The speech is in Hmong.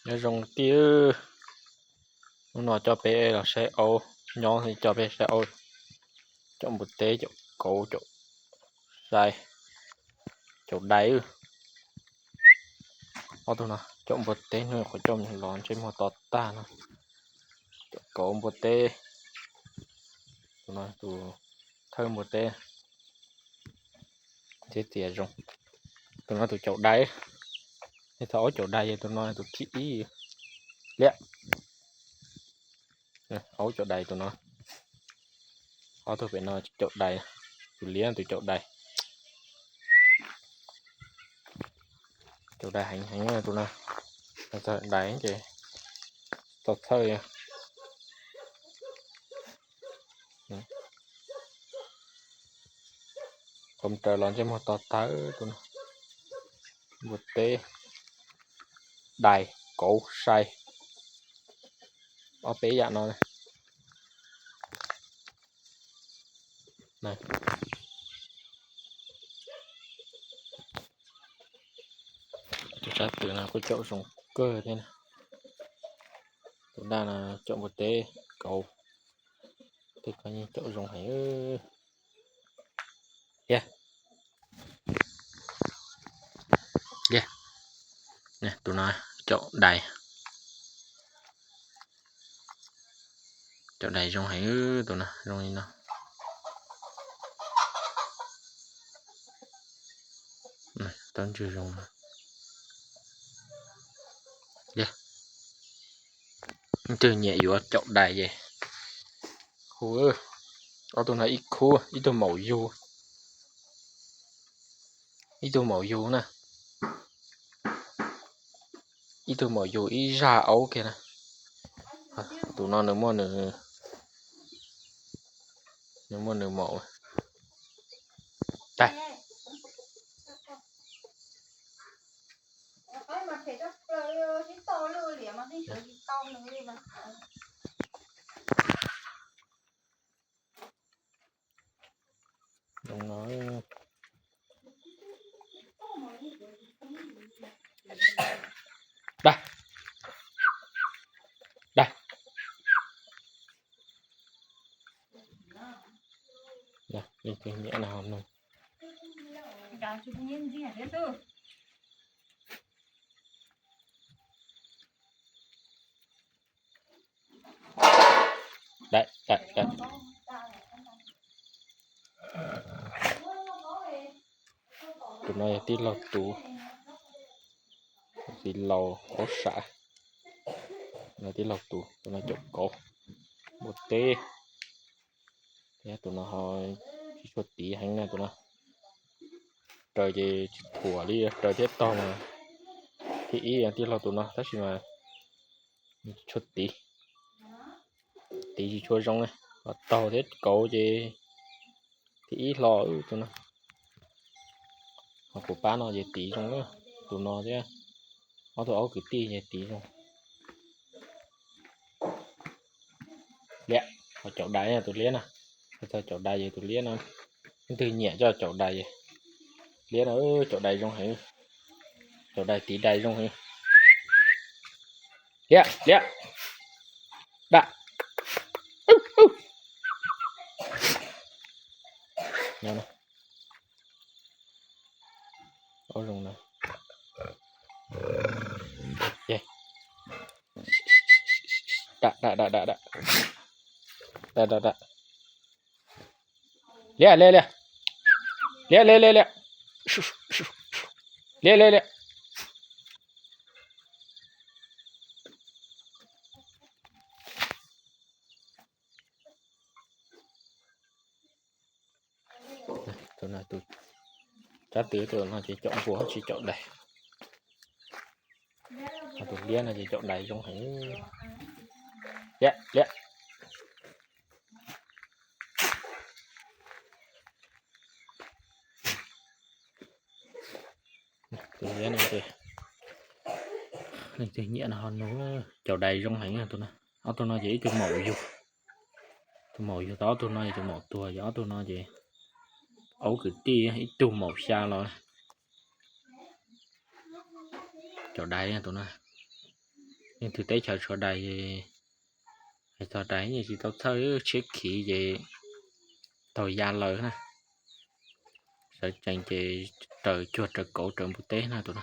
Nyob zoo tij, hnub no coj peb los saib aub, nyob coj peb saib aub, caum npua teb, caum kauv, caum sai, caum dais. Ob tug no caum npua teb, hnub qhuav coj los ntsej muag to tag no. Caum kauv npua teb, tus no tus thawj npua teb. Txiav txiav zoo. Tus no tus caum dais. Nej thaum aub caum dais ces tus no tus thib ib. Liab. Aub caum dais tus no. Ob tug pem no caum dais. Tus liab tus caum dais. Caum dais heev heev tus no. Txawj dais ces txaus txhawj. Qhov raws los ntsej muag to tag tus no. Npua teb, dais, kauv, sai, ob peb yam no. Tus sab twg no kuj caum zoo kawg thiab. Tus daj no caum npua teb, kauv, tej ko yeej caum zoo heev. Liab. Tus no caum dais. Caum dais zoo heev, tus no zoo li no. Taub ntswg zoo. Leej twg nyiam yuav caum dais ces hu. Ob tug no ib khub, ib tug maum yug, ib tug maum yug na. Ib tug maum yug ib zaj aub kiag na. Tus no nws muaj nws, nws muaj nws maum. Tag. Daj, daj. Leej twg nyiam no ho nug. Tus no yog tij laug Tus, tij laug Hauv Sam. No tij laug Tus, tus no caum kauv, npua teb. Thiab tus no ho tsis tshua tiv heev na tus no. Raws ces tsis thuam li, raws thiab taug mas thib ib tij laug tus no tab sis mas tsis tshua tiv, tiv tsis tshua zoo na. Ho taug thiab kauv ces thib ib hlo tus no. Ho kuv pab no ces tiv zoo na, tus no thiab ob tug aub kwv tij ces tiv zoo. Liab, ho caum dais tus liab na, txog caum dais ces tus liab no, leej twg nyiam coj caum dais ces liab no, caum dais zoo heev, caum dais tiv dais zoo heev. Liab, liab, daj. Aub zoo na. Daj, daj, daj, daj, daj. Daj, daj, daj. Liab, liab, liab. Liab, liab, liab, liab. Liab, liab, liab. Tus no tus, sab twg tus no ces caum npua tsis caum dais. Ho tus liab no ces caum dais zoo heev. Liab, liab. Tus liab no ces leej twg nyiam no ho nug, caum dais zoo heev tus no. Ob tug no ces ib tug maum yug, tus maum yug tau ob tug no ces tus maum tuag, ces ob tug no ces aub kwv tij ib tug maum xya los. Caum dais tus no. Leej twg teb chaws tshuav dais, hais txog dais yeej tsis tau txhawj, tshiab khiv ces taug ya lawm na. Sawv tsees ces raws cuag raws kauv raws npua teb na tus no.